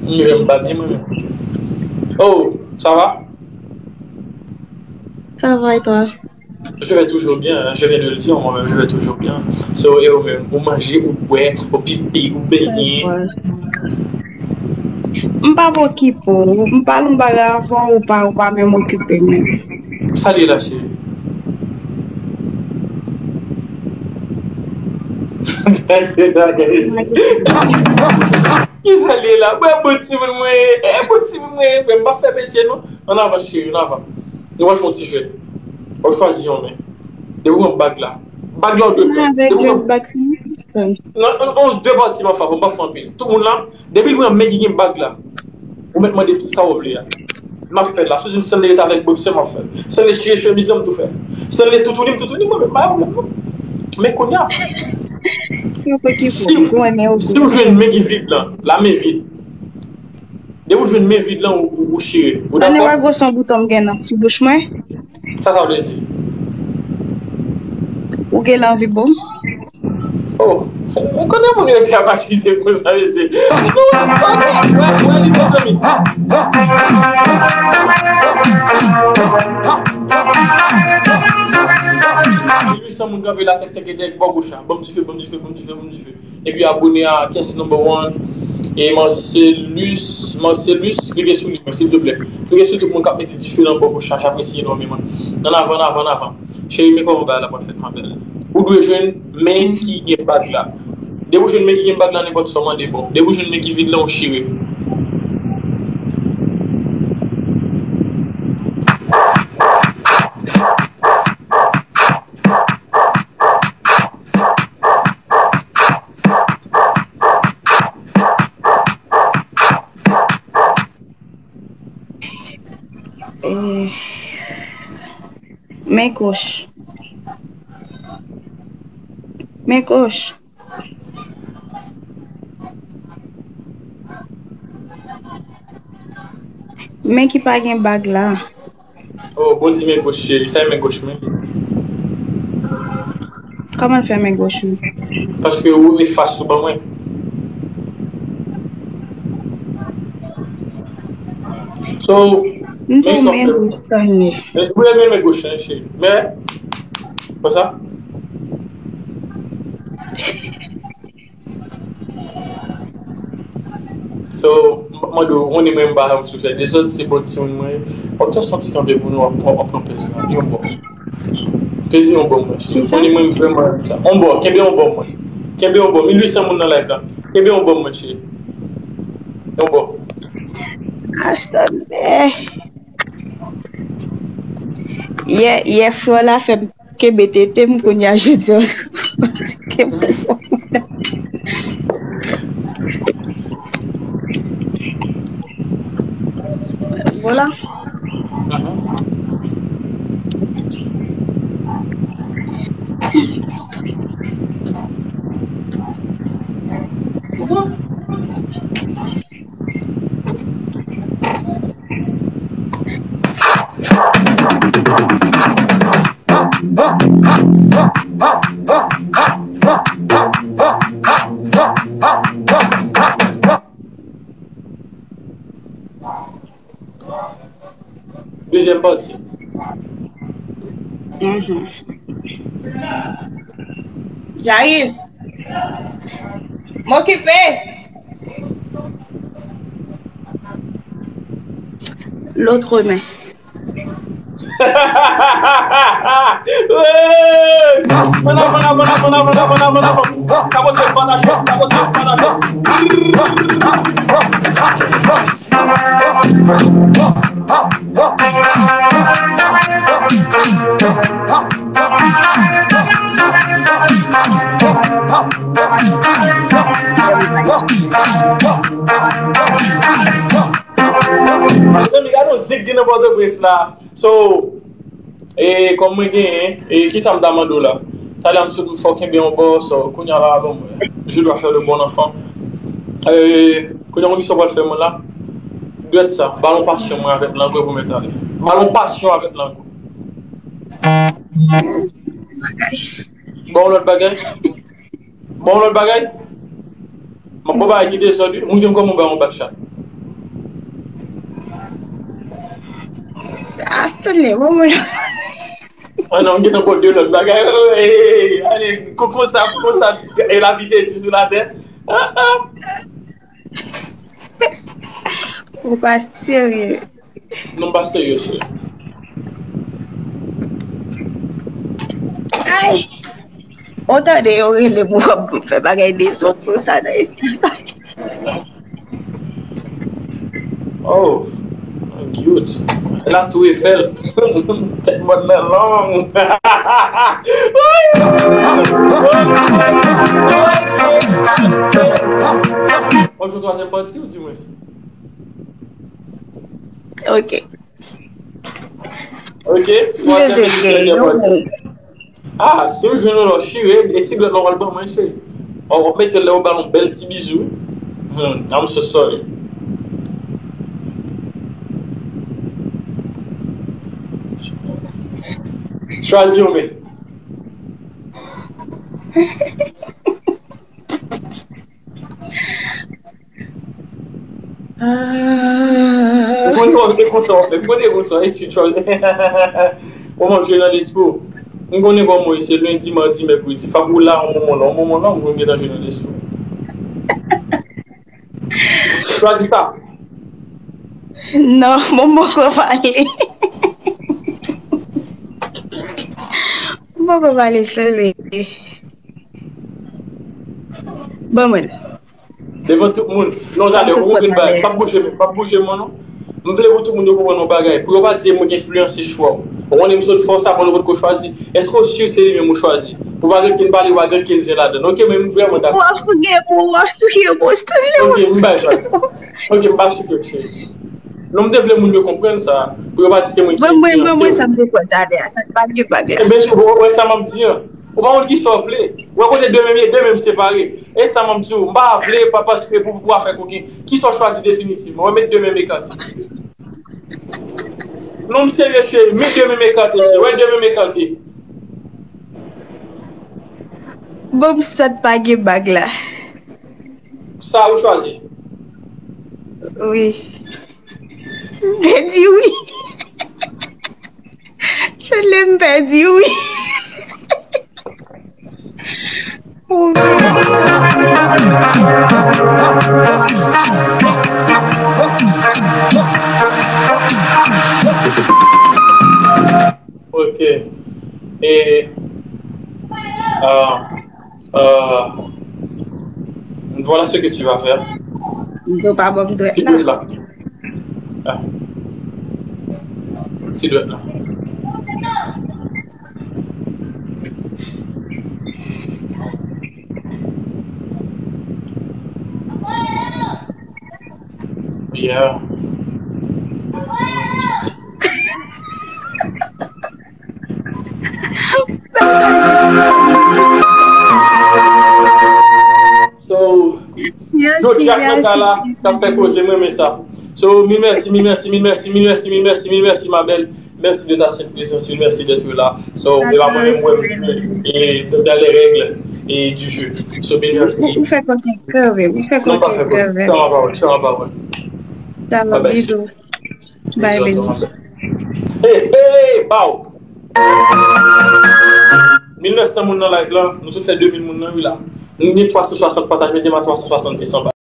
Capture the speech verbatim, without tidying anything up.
M, m pa byen, mwen menm. Oh, ça va? Ça va et toi? Je vais toujours bien, hein. Je viens de le dire moi-même, je vais toujours bien. So, e ou menm, ou manje, ou bwè, ou pipi, ou benyen. M pa okipe w. M pale yon bagay avè w, ou pa, ou pa menm okipe menm. Salye la, cheri. Kisa l ye la? Mwen bon timoun mwen ye. E bon timoun mwen ye, frè. M pa fè peche, non. Ann avan, cheri, ann avan. Nou pral fè yon ti jwèt. W ap chwazi yon men. Depi w pran bag la. Bag la w dwe pran. Depi w pran bag, se mwen ki pran. Non, on, on, de pati m ap fè, m pa fè anpil. Tout moun la, depi l pran men ki gen bag la, ou mèt mande m sa w vle a. M ap fè l la. Si w di m Stanley rete avèk boksè, m ap fè l. Stanley chire chemiz lan, m tou fè l. Stanley toutouni m, toutouni mwen menm, pa yon pwoblèm non. Men kounye a, si, si w jwenn men ki vid lan, la men vid. Depi w jwenn men vid lan, ou, ou, ou chire. Ou dakò? Ann wè gwosè bouton m gen nan sou bouch mwen. Sa sa vle di? Ou gen anvi bo m? Oh, men kote moun yo te ap akize m konsa, mesye? Non, wè, wè, wè, wè, li bon zanmi. Mil uit san moun kanpe la, tèk, tèk, tèk, bò goch la. Ban m dife, ban m dife, ban m dife, ban m dife. Epi abone a Kes Number One e Marcelus, Marcelus, klike sou li, silvouplè. Klike sou tout moun k ap mete dife nan bò goch la, j apresye enòmeman. Ann avan, ann avan, ann avan. Cheri, men kòman bagay la pral fèt, ma belle. Ou dwe jwenn men ki gen bag la. Depi w jwenn men ki gen bag la, nenpòt sa w mande bon. Depi w jwenn men ki vid lan, ou chire. Eh, men goch. Men goch. Men ki pa gen bag la. Oh, bon di men goch, cheri. Sa e men goch mwen. Kòman l fè men goch ou? Paske ou efase ou ban mwen. So, m di w men goch, Stanley. Ou renmen men goch lan, cheri. Men, konsa. So, m ap mande w, ou konnen mwen m pa janm sou fè dezòd, se bon timoun mwen ye. W ap just yon ti kanpe pou nou, w ap, w ap, w ap pran pèz la. Yon bò. Peze yon bò mwen, cheri. Ou konnen mwen m vrèman renmen sa. Yon bò, kenbe yon bò mwen. Kenbe yon bò. Mil uit san moun nan live la. Kenbe yon bò mwen, cheri. Yon bò. Astande. Yè, yè, frè la fè m kenbe tete m, kounye a jodi a. Kenbe fò. Voilà. Dezyèm pati. Mhm. J'arrive. M okipe. L'autre main. Ann avan, ann avan, ann avan, ann avan, ann avan, ann avan. Kapot yo pataje, kapot yo pataje. Mezanmi, gade yon zen k gen nan Pòtoprens la. So, e, kòm mwen genyen, e, kisa m ta mande w la? Talè m sot, m fè w kenbe yon bò, so, kounye a la, bon, je dois faire le bon enfant. E, kounye a, ou konn kisa w pral fè mwen la? Dwèt sa, balon pasyon mwen avèk lang ou pou mèt ale. Balon pasyon avèk lang ou. Bon, lòt bagay. Bon, lòt bagay. M ap ba w bagay ki dezòd, wi. Montre m kòman w bay yon bak chat. Stanley, bon, bon. An non, m gentan bò de lòt bagay. Ey, ale, kon, konsa, konsa, e lavi te di sou latè. Ah, ah. Ou pa serye. Non, m pa serye, cheri. Ay! Ou tande yo rele m, w ap fè bagay dezòd konsa nan epi bagay. Oh, cute. La Tour Eiffel. Tèt mòn nan long. Ou jwe twazyèm pati ou di mwen? Ok. Ok, twazyèm pati. Ah, si m jwenn yon lòt chire, e ti glòt la w al ban mwen, cheri. Ou ap mete l lè ou ba l yon bèl ti bizou. Hmm, I'm so sorry. Chwazi yon men. Ou konnen w ap gen konsa w ap fè. Ou konnen konsa, eski w ap jwe nan lespri w. M konnen kòman w ye, se lendi, madi, mèkredi. Fap ou la, yon moman la, yon moman la, m konn gentan jwe nan lespri w. Chwazi sa. Non, bon, m poko pale. M poko pale, Stanley. Ban mwen l. Devan tout moun. Non, tande, ou konprann bagay. P ap bouje men, p ap bouje men, non. M vle pou tout moun yo konprann yon bagay. Pou yo pa di mwen ki enfliyanse chwa w. Ou konnen m sot fè w sa pandan w potko chwazi. Èske w si se li menm ou chwazi? Pou pa gen kenn pale, pa gen kenn zen ladan. Ok, men m vrèman dakò. W ap fouye pou, w ap fouye pou, Stanley. Ok, m bay sa. Ok, m pa sipè, cheri. Non, m te vle moun yo konprann sa. Pou yo pa di se mwen ki enfliyanse w. Ban mwen, ban mwen sa m te kwè talè a. Sa pa gen bagay. Ebyen, ou wè sa m ap di an. Ou pa konn kisa w vle. Ou wè kote de men m ye, de men m separe. E sa m ap di w, m pa vle, pa paske pou, pou afè koken. Kisa w chwazi definitivman? Ou wè, met de men m ekate. Non, m serye, cheri. Met de men m ekate, cheri. Ou wè, de men m ekate. Bon, m sot pa gen bag la. Sa ou chwazi? Wi. M pèdi wi. Stanley, m pèdi wi. Oh, ok. Et, euh, euh, voilà ce que tu vas faire. M di w pa ban m dwèt la. Ti dwèt la. Ah. Ti dwèt la. Yeah. So, Joe Jack nan kay la, k ap fè koze, m renmen sa. So, mil mèsi, mil mèsi, mil mèsi, mil mèsi, mil mèsi, mil mèsi, ma belle. Merci de ta simple présence, merci d'être là. So, e pa mwen menm, mwen, e, dans les règles, e, du jeu. So, mil mèsi. Ou fè kote kreve, ou fè kote kreve. Non, pa fè kote kreve. Sa va, pawòl, sa va, pawòl. Sa va, bizou. Bye, baby. Hey, hey, bow! Mil nèf san moun nan live lan, nou sot fè de mil moun nan, wi, la. Nou gen twa san swasant pataj, mete m a twa san swasanndis anba.